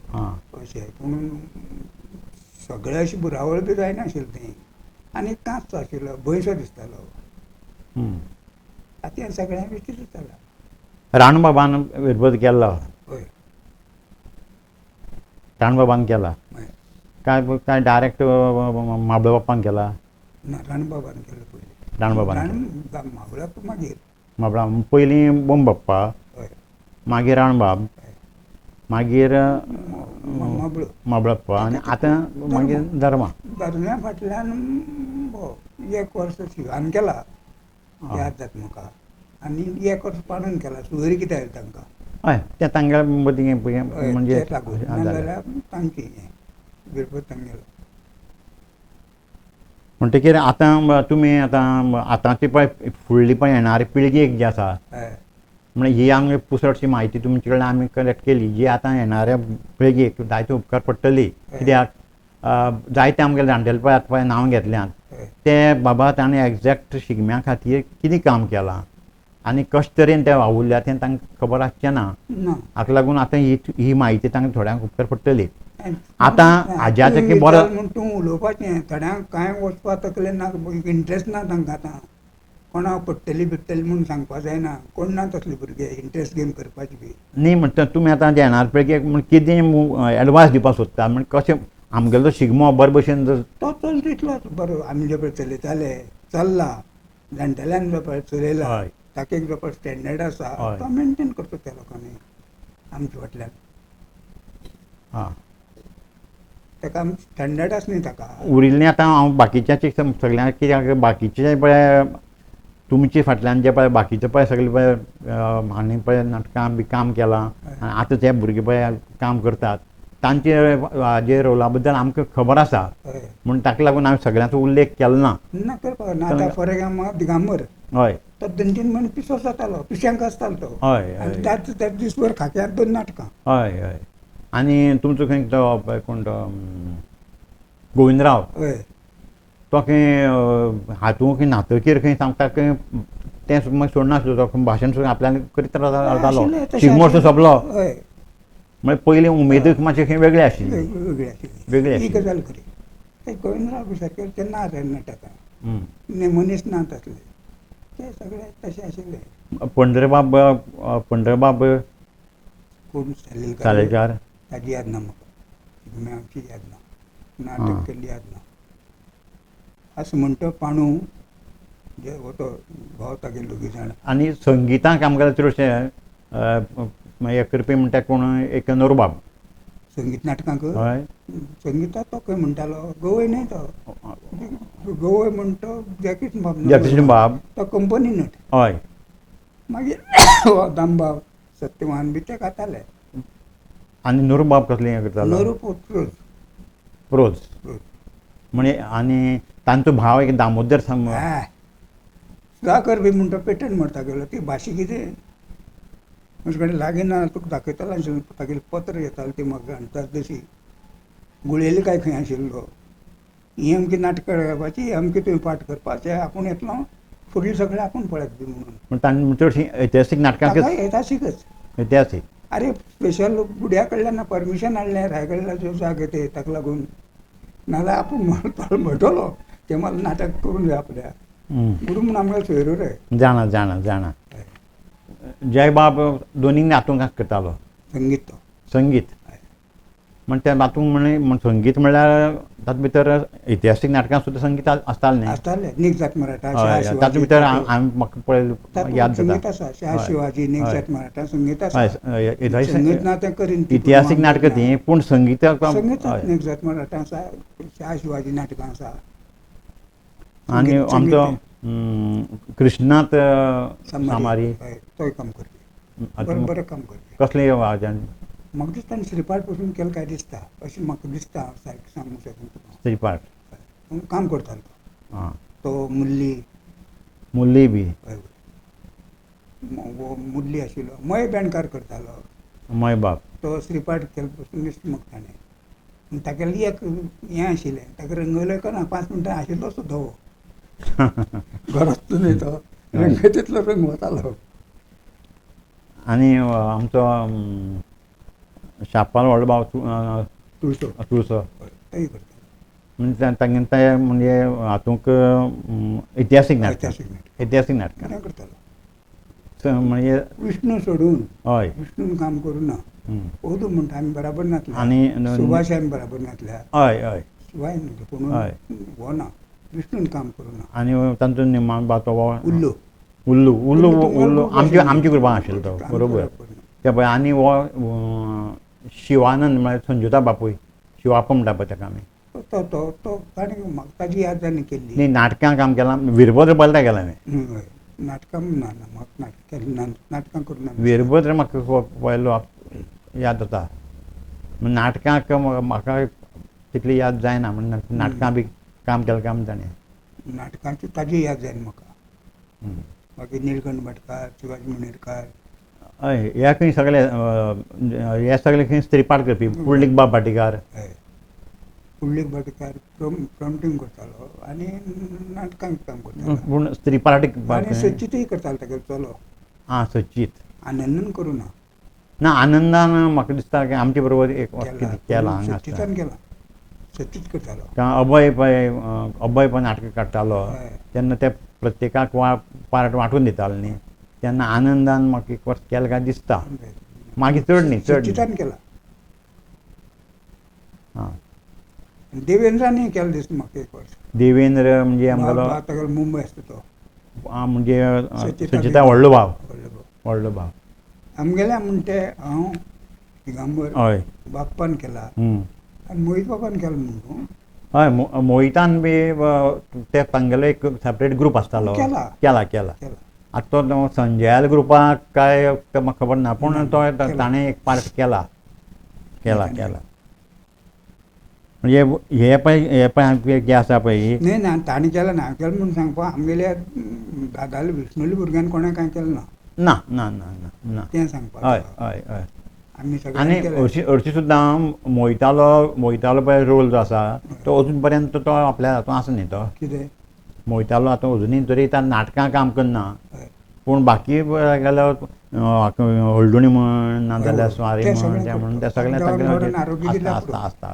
अशें. पूण सगळे अशी बुरावळ बी जायनाशिल्ली थंय. आनी कांच आशिल्लो भंयसो दिसतालो. आतां हें सगळें विचित्र जालां. राणबाबान विरबत केल्लो. हय, राणबाबान केला काय काय डायरेक्ट म्हाबळे बाप्पान केला? ना, राणबाबान केलो पयलीं. राणबाबान म्हाबळा मागीर म्हाबळा पयलीं बोम बाप्पा, मागीर राणबाब, मागीर म्हाबळप्पा, आनी आतां मागीर धर्मा. धर्म्या फाटल्यान एक वर्स शिवान केला, याद जाता म्हाका. आनी एक वर्स पाणून केला. सुवेर कितें आयलें तांकां. हय, तें तांगेले मदीं म्हणजे लागून नाजाल्यार तांची विरपत तांगेलो. म्हणटकीर आतां तुमी आतां आतांची पळय फुडली पळय येणारी पिळगी जी आसा, म्हणजे ही आमगे पुसटशी म्हायती तुमचे कडल्यान आमी कलेक्ट केली, जी आतां येणाऱ्या पिळगेक जायते उपकार पडटली. कित्याक जायते आमगे जाणटेले पळय आतां पळय नांव घेतल्यात ते बाबा ताणें एग्जॅक्ट शिगम्या खातीर कितें काम केलां आनी कशे तरेन ते वावुरल्या तें तांकां खबर आसचें ना. हाका लागून आतां ही ही म्हायती तांकां थोड्यांक उपकार पडटली. आतां हाज्या बरो म्हूण तूं उलोवपाचें, थोड्यांक कांय वचपा तकले ना, इंट्रस्ट ना तांकां. आतां कोणाक पडटली बिडटली म्हूण सांगपा जायना, कोण ना तसले भुरगे इंट्रस्ट घेवन करपाची बी न्ही. म्हणटा तुमी आतां येणार पिळगेक म्हण कितें एडवायस दिवपाक सोदता, म्हण कशें आमगेलो शिगमो बरे भशेन तो चलता तितलोच बरो. आमी जे पळय चलयताले चल्ला, जाणटेल्यान जो पळय चलयला ताका एक जो पळय स्टँडर्ड आसा तो मेनटेन करचो त्या लोकांनी आमच्या फाटल्यान. आं, ताका स्टँडर्ड आसा न्ही ताका. उरिल्लें आतां हांव बाकीच्याचे सगळ्यांक कित्याक बाकीचे पळय तुमचे फाटल्यान जे पळय बाकीचे पळय सगळे पळय हांणी पळय नाटकां बी काम केलां आनी आतां ते भुरगे पळय काम करतात तांचे जे रोला बद्दल आमकां खबर आसा, म्हूण ताका लागून हांवें सगळ्यांचो उल्लेख केलो ना. ना करपाक ना. आतां फॉर एग्जाम्पल दिगंबर, हय, तो 2-3 म्हयने पिसो जातालो, पिश्यांक आसतालो तो. हय, आनी त्याच दीसभर खाक्यार 2 नाटकां. हय हय. आनी तुमचो खंय तो कोण तो गोविंदराव, हय, तो खंय हातूंत खंय न्हातकीर खंय सांगता खंय तें मागीर सोडनासलो, तो भाशण सुद्दां आपल्यान करीत रावतालो. शिगमो सोंपलो हय, म्हणजे पयलीं उमेदूच मातशी खंय वेगळी आशिल्ली. वेगळी आशिल्ली, वेगळी ही गजाल खरी. ते गोविंदराव सारके ते ना रे नाटकां मनीस ना तसले, ते सगळे तशे आशिल्ले. पंढरबाब, पंढरबाब कोण सालेलकार ताजी याद ना म्हाका, शिगम्याची याद ना, नाटक केल्ली याद ना. असो म्हणटा पाणू जे हो तो भाव तागेलो दोगी जाण. आनी संगिताक आमगेले चडशे हे करपी म्हणटा कोण एक नोरबाब संगीत नाटकांक. हय, संगिताक तो खंय म्हणटालो गवय न्हय तो, गवय म्हणटा जॅकिशन बाब, जॅकिशन बाब तो कंपनी नट. हय, मागीर दामबाब सत्यवान बी ते गाताले. आनी नोरबाब कसलें हें करतालो? नरू प्रोज, प्रोज म्हणजे. आनी तांचो भाव एक दामोदर सुधाकर बी म्हणटा पेटंट म्हणटा गेलो. ती भाशी कितें म्हजे कडेन लागीं ना, तुका दाखयतालो आशिल्लें तागेलें पत्र येतालें ती म्हाका हाडटा तशी. गुळेली काय खंय आशिल्लो ही अमकी नाटकां करपाची, अमकी तुवें पाठ करपाचें, आपूण येतलो फुडलें सगळें आपूण पळयत बी म्हणून. तांणी चडशीं ऐतिहासीक नाटकां? ऐतिहासीकच. ऐतिहासीक. अरे स्पेशल गुड्या कडल्यान परमिशन हाडलें, रायगडला जाग येते ताका लागून, नाजाल्यार आपूण म्हणटलो ते मला नाटक करून जाय आपल्या गुरू म्हणून आमकां सोयरो रे. जाणा जाणा जाणा. जयबाब दोनी नातूंक करतालो संगीत, तो संगीत म्हण त्या नातूंक म्हण संगीत म्हणल्यार तातूंत भितर ऐतिहासीक नाटकां सुद्दां संगीत आसतालें न्ही? आसतालें. नीक जात मराठा, तातूंत भितर हांवें म्हाका पळयलें याद जाता. संगीत आसा, शाह शिवाजी, नीक जात मराठा संगीत आसा. संगीत ना तें करीन इतिहासीक नाटकां ती, पूण संगीत संगीत नीक जात मराठा आसा, शाह शिवाजी नाटकां आसा. आनी आमचो कृष्णात सामारी तोय काम करपी, बरें बरें काम करपी. कसलें वाजन म्हाका दिसता आनी श्रीपाठ पसून केलें काय दिसता, अशें म्हाका दिसता, सारकें सांगूंक शकना तुका. श्रीपाठ काम करतालो तो, तो मुल्ली, मुल्ली बी हय, मुल्ली आशिल्लो, मय बेणकार करतालो, मय बाब तो श्रीपाठ केलो पसून दिसता म्हाका ताणें. तागेलें एक हें आशिल्लें, ताका रंगयलो का ना 5 मिनटां आशिल्लोच धवो घरांत न्ही तो रंगयतितलो रंग वतालो. आनी आमचो शापाल व्हडलो भाव तुळसो, तुळसो तेय करता. म्हणजे तांगे ते म्हणजे हातूंक इतिहासीक नाटक, ऐतिहासीक नाटकां करतालो. म्हणजे विष्णू सोडून, हय, विष्णून काम करूं ना, ओदू म्हणटा आमी बराबर नासले, आनी सुभाष आमी बराबर नासल्या, हय हय, सुभाष पूण हो ना, विष्णून काम करूं ना. आनी तांचो निमाणो भाव तो उल्लू, उल्लू उल्लू उल्लू आमचे आमचे ग्रुपान आशिल्लो तो, बरोबर. ते पळय. आनी हो शिवानंद म्हळ्यार संजुता बापूय, शिवाप म्हणटा पळय ताका आमी, तो तो तो ताणें म्हाका ताजी याद जाली केल्ली. न्ही नाटकां काम केलां, वीरभद्र पळयता गेला हांवें. नाटकां ना ना म्हाका नाटक केलें ना, नाटकां करूं ना. वीरभद्र म्हाका पळयलो याद जाता. नाटकांक म्हाका तितली याद जायना, म्हण नाटकां बी काम केलें काम ताणें. नाटकांची ताजी याद जायना म्हाका. बाकी निलकंठ भाटकार, शिवाजी मुणेरकार, हय, ह्या खंय सगळे हे सगळे खंय स्त्रीपाठ करपी. पुंडलीक बाब भाटीकार, पुंडलीक भाटीकार प्रॉम्प्टींग करतालो आनी नाटकांक काम करतालो, पूण स्त्रीपाठ आनी सच्चितूय करतालो तागेलो चलो. आं, सच्चित आनंदान करूं ना, ना आनंदान म्हाका दिसता की आमचे बरोबर एक केला, सच्चितान केला, सच्चित करतालो. अभय पळय, अभय पळय नाटकां काडटालो तेन्ना ते प्रत्येकाक पार्ट वांटून दिताले न्ही, तेन्ना आनंदान म्हाका एक वर्स केलें काय दिसता. मागीर चड न्ही, चड सच्चितान केला. आं, देवेंद्रानूय केलें दिसता म्हाका एक वर्स. देवेंद्र म्हणजे आमगेलो मुंबय आसता तो, म्हणजे सचिता व्हडलो भाव, व्हडलो भाव आमगेल्या. म्हणटे हांव दिगंबर, हय, बाप्पान केला आनी मोहित बाबान केला म्हणून. हय, मोहितान बी ते तांगेलो एक सेपरेट ग्रूप आसतालो, केला केला केला. आतां तो संजयाल ग्रुपाक काय तें म्हाका खबर ना, पूण तो ताणें एक पार्ट केला केला केला. म्हणजे हे पळय, हे पळय जें आसा पळय, न्ही ना ताणें केलें ना, केलें म्हणून सांगपा आमगेल्या दादाल्या विष्णुल्या भुरग्यान कोणें कांय केलें ना, ना ना ना ना ना, तें सांगपा. हय हय हय. आमी आनी हरशीं हरशीं सुद्दां मोहितालो, मोहितालो पळय रोल जो आसा तो अजून पर्यंत तो आपल्या हातूंत आसा न्ही तो कितें मोहितालो आतां अजुनूय तरी नाटकां काम करना, पूण बाकी गेल्यार हळदुणी म्हण ना जाल्यार स्वारी म्हण तें म्हण तें सगळें आसता आसता आसता.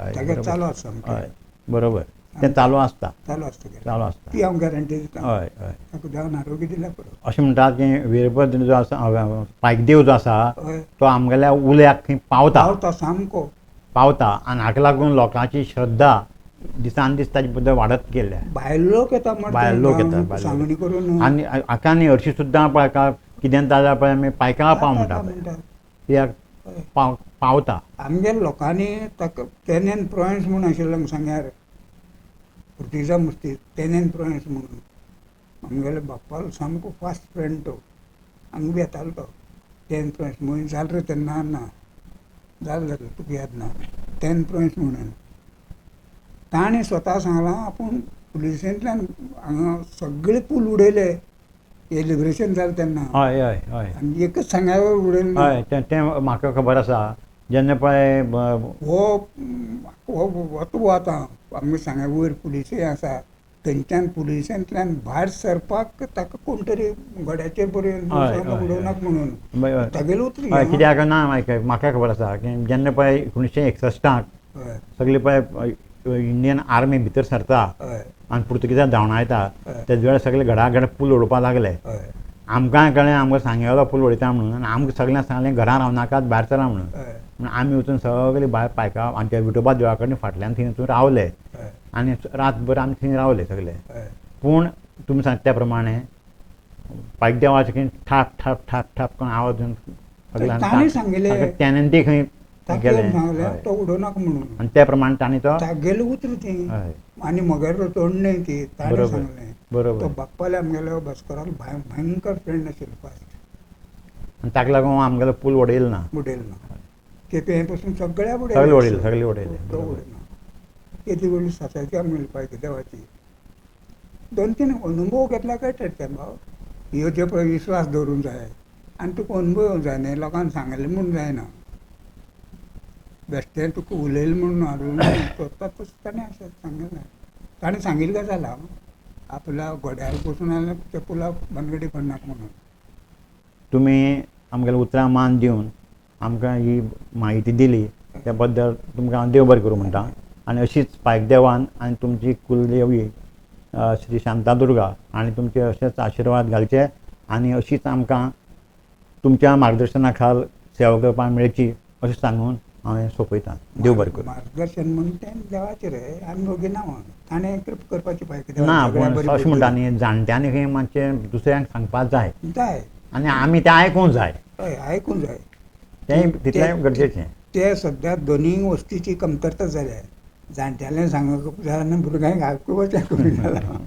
हय, बरोबर, तें चालू आसता, चालू आसता, चालू आसता, ती हांव गॅरंटी दिता. हय हय. देवान आरोग्य दिल्यार पुरो. अशें म्हणटात की वीरभद्र जो आसा, पायकदेव जो आसा तो आमगेल्या उल्याक खंय पावता, पावता सामको पावता. आनी हाका लागून लोकांची श्रद्धा दिसान दीस ताजे बद्दल वाडत गेल्या. भायले लोक येता, भायले लोक येता सांगणी करून. आनी हाका आनी हरशीं सुद्दां पळय कितें जाल्यार पळय आमी पायका पाव म्हणटा पळय, कित्याक पावता. आमगेल्या लोकांनी ताका तेनेन प्रोयन्स म्हूण आशिल्लो सांग्यार, पुर्तुगेजा मुस्ती तेनेन प्रोयन्स म्हणून आमगेल्या बाप्पालो सामको फास्ट फ्रेंड तो, हांगा बी येतालो तो तेन प्रोयन्स म्हणून. जालें रे तेन्ना ना जालें जालें तुका याद ना, तेन प्रोयन्स म्हणून ताणें स्वता सांगलां आपूण पुलिसेंतल्यान हांगा सगळे पूल उडयले, हे लिबरेशन जालें तेन्ना. हय हय हय. आनी एकच सांग्यार उडयलें. हय, तें म्हाका खबर आसा. जेन्ना पळय हो वतो आतां आमगे सांगे वयर पुलिसूय आसा, थंयच्यान पुलिसांतल्यान भायर सरपाक ताका कोण तरी घड्याचेर बरोवन उडोवनाक म्हणून तागेलें उतर. कित्याक ना म्हाका खबर आसा की जेन्ना पळय 1961 सगळे पळय इंडियन आर्मी भितर सरता आनी पुर्तुगेजां धांवणायता तेज वेळार सगळे घडा घड पूल उडोवपाक लागले. आमकांय कळ्ळें आमकां सांगेलो पूल उडयता म्हणून, आनी आमकां सगळ्यांक सांगलें घरां रावनाकात भायर सरा म्हणून. म्हणून आमी वचून सगळे भायर पायका आमच्या विठोबा देवळा कडेन फाटल्यान थंय वचून रावले आनी रातभर आमी थंय रावले सगळे. पूण तुमी सांगता त्या प्रमाणे पायक देवाचे खंय ठाप ठाप ठाप ठाप कोण आवाज ताणें सांगिल्लें त्याने ते खंय गेले तो उडोवनाका म्हणून, आनी त्या प्रमाणे ताणें तो तागेलें उतर ती आनी मगेलो तोंड न्हय ती ताणें सांगलें. बरोबर. तो बाप्पाले आमगेलो भास्करालो भयंकर फ्रेंड आशिल्लो फास्ट, आनी ताका लागून आमगेलो पूल उडयलो ना. उडयलो ना केपें पसून सगळ्या उडयले, उडयले सगळे उडयले. तो उडयना. केदी व्हडली सासायती आमगेली पायक देवाची. 2-3 अनुभव घेतल्या कळटा ते भाव, ह्यो जे पळय विश्वास दवरूंक जाय आनी तुका अनुभव येवंक जाय न्ही, लोकांक सांगलें म्हूण जायना, बेश्टें तुका उलयलें म्हणून हाडून तशें ताणें अशें सांगिल्लें. ताणें सांगिल्लें गजाल आपल्या घोड्यार बसून जाल्यार त्या पुलाक भानगडी पडनाका म्हणून. तुमी आमगेल्या उतरां मान दिवन आमकां ही म्हायती दिली त्या बद्दल तुमकां हांव देव बरें करूं म्हणटा. आनी अशीच पायक देवान आनी तुमची कुलदेवी श्री शांतादुर्गा आनी तुमचे अशेच आशिर्वाद घालचे आनी अशीच आमकां तुमच्या मार्गदर्शना खाल सेवा करपाक मेळची अशें सांगून हांवें सोंपयतां. देव बरें करूं. मार्गदर्शन म्हण तें देवाचें रे, आमी वगी ना, ताणें कृपा करपाची पायक ना. पूण अशें म्हणटा न्ही, जाणट्यांनी खंय मातशें दुसऱ्यांक सांगपाक जाय, जाय, आनी आमी तें आयकूंक जाय. हय, आयकूंक जाय, तें तितलें गरजेचें. ते सद्या दोनूय वस्तीची कमतरता जाल्या, जाणट्यांलें सांगप जाय आनी भुरग्यांक आयकुपाचें कमी जालां.